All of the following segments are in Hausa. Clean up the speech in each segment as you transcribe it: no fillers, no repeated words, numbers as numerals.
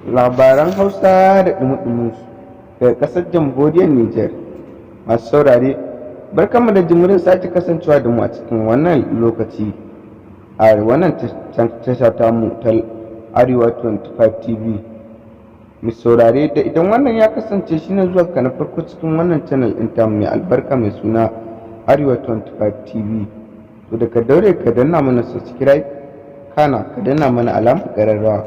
Labaran Hausa da ɗumi-ɗuminsu daga ƙasar Jamhuriyar Nijar. Masu saurare, barkanmu da jimirin sake kasancewa da mu a cikin wannan lokaci a wannan tasha tamu ta Arewa 25 TV. Mai saurare, da idan wannan ya kasance shine zuwa ka na farko cikin wannan channel ɗin tamu mai albarka mai suna Arewa 25 TV, to da ka daure ka danna mana subscribe, kana ka danna mana alamar ƙararrawa,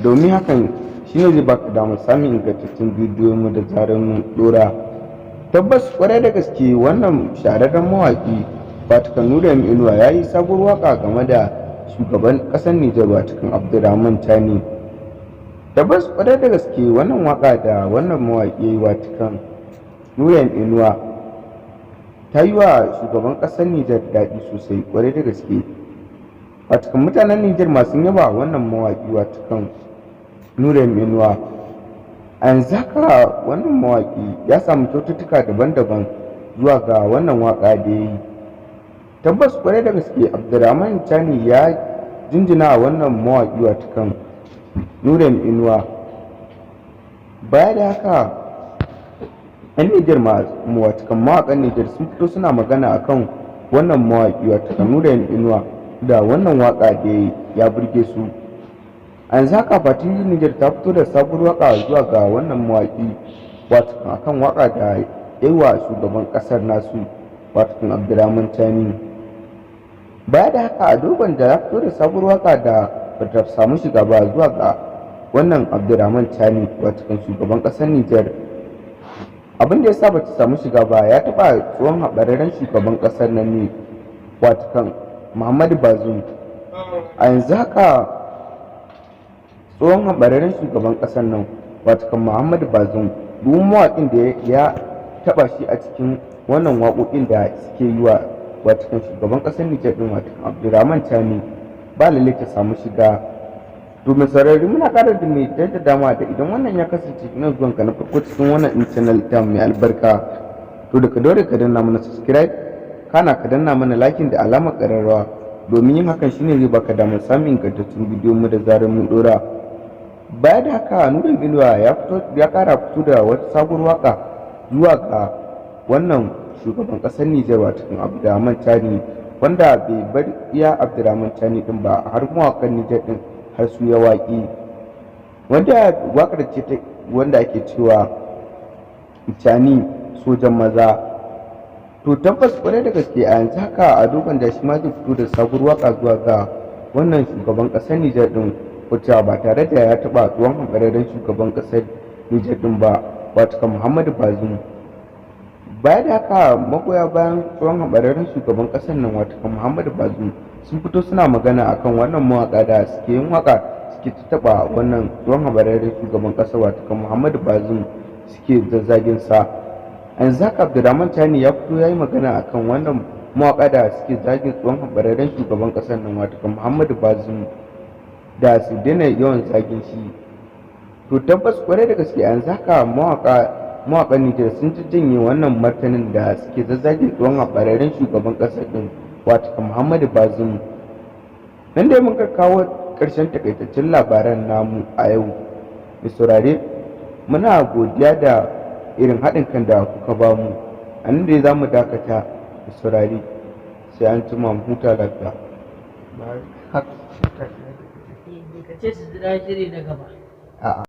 domin hakan shine zai baka damar samun ingantattun bidiyon mu da zarar mun dora. Tabbas, kwarai da gaske, wannan shahararren mawaƙi, watakan Nura M Inuwa, ya yi sabuwar waƙa game da shugaban ƙasar Nijar, watakan Abdurrahman Chani. Tabbas, kwarai da gaske, wannan waƙa da wannan mawaƙi ya yi, watakan Nura M Inuwa, ta yi wa shugaban ƙasar Nijar daɗi sosai, kwarai da gaske. Watakan mutanen Nijar masu yaba wannan mawaƙi, watakan Nura M Inuwa. A yanzu haka wannan mawaƙi ya samu kyaututtuka daban-daban zuwa ga wannan waƙa da ya yi. Tabbas, kwarai da gaske, Abdurrahman Chani ya jinjina a wannan mawaƙi, watakan Nura M Inuwa. Baya da haka, 'yan Nijar, watakan mawaƙan Nijar, sun fito suna magana akan wannan mawaƙi, watakan Nura M Inuwa, da wannan waƙa da ya yi ya burge su. A yanzu haka Fati Nijar ta fito da sabuwar waƙa zuwa ga wannan mawaƙi, watakan akan waƙa da ya yi wa shugaban ƙasar nasu, watakan Abdurrahman Chani. Baya da haka, Ado Gwanja ya fito da sabuwar waƙa da bata samu shiga ba zuwa ga wannan Abdurrahman Chani, watakan shugaban ƙasar Nijar. Abin da ya sa bata samu shiga ba, ya taɓa tsohon hambararren shugaban ƙasar nan ne, watakan Muhammadu Bazoum. A yanzu haka tsohon hambararren shugaban ƙasar nan, watakan Muhammadu Bazoum, duk mawaƙin da ya taɓa shi a cikin wannan waƙoƙin da suke yi wa watakan shugaban ƙasar Nijar ɗin, watakan Abdurrahman Chani, ba lallai ta samu shiga. To mai saurari, muna ƙara da mai jaddada ma da idan wannan ya kasance na zuwan ka na farko cikin wannan ɗin channel ta mai albarka, to da ka daure ka danna mana subscribe, kana ka danna mana liking da alamar ƙararrawa, domin yin hakan shine zai baka damar samun ingantattun bidiyon mu da zarar mun ɗora. Baya da haka, Nura Inuwa ya fito, ya ƙara fito da wata sabuwar waka zuwa ga wannan shugaban ƙasar Nijar, watakan Abdurrahman Chani, wanda bai bar iya Abdurrahman Chani din ba, har mawaƙan Nijar din har su ya waƙi, wanda waƙar ce ta wanda ake cewa "Chani Sojan Maza". To tabbas, kwarai da gaske, a yanzu haka Ado Gwanja shi ma zai fito da sabuwar waka zuwa ga wannan shugaban ƙasar Nijar din, wacce ba tare da ya taɓa tsohon hambararren shugaban ƙasar Nijar din ba, wato Muhammadu Bazoum. Baya da haka, magoya bayan tsohon hambararren shugaban ƙasar nan, wato Muhammadu Bazoum, sun fito suna magana akan wannan mawaƙa da suke yin waƙa suke ta taɓa wannan tsohon hambararren shugaban ƙasar, wato Muhammadu Bazoum, suke zazzagin sa. Yanzu haka Abdurrahman Chani ya fito ya yi magana akan wannan mawaƙa da suke zagin tsohon hambararren shugaban ƙasar nan, wato Muhammadu Bazoum, da su daina yawan zagin shi. To tabbas, kwarai da gaske, a yanzu haka mawaƙan Nijar sun janye wannan martanin da suke zazzagin tsohon hambararren shugaban ƙasar din, wato Muhammadu Bazoum. Nan dai muka kawo ƙarshen takaitaccen labaran namu a yau. Mai saurare, muna godiya da irin haɗin kan da kuka ba mu. A nan dai za mu dakata. Mai saurare, sai an jima, mu huta lafiya. Ka ce su jira shiri na gaba. A'a.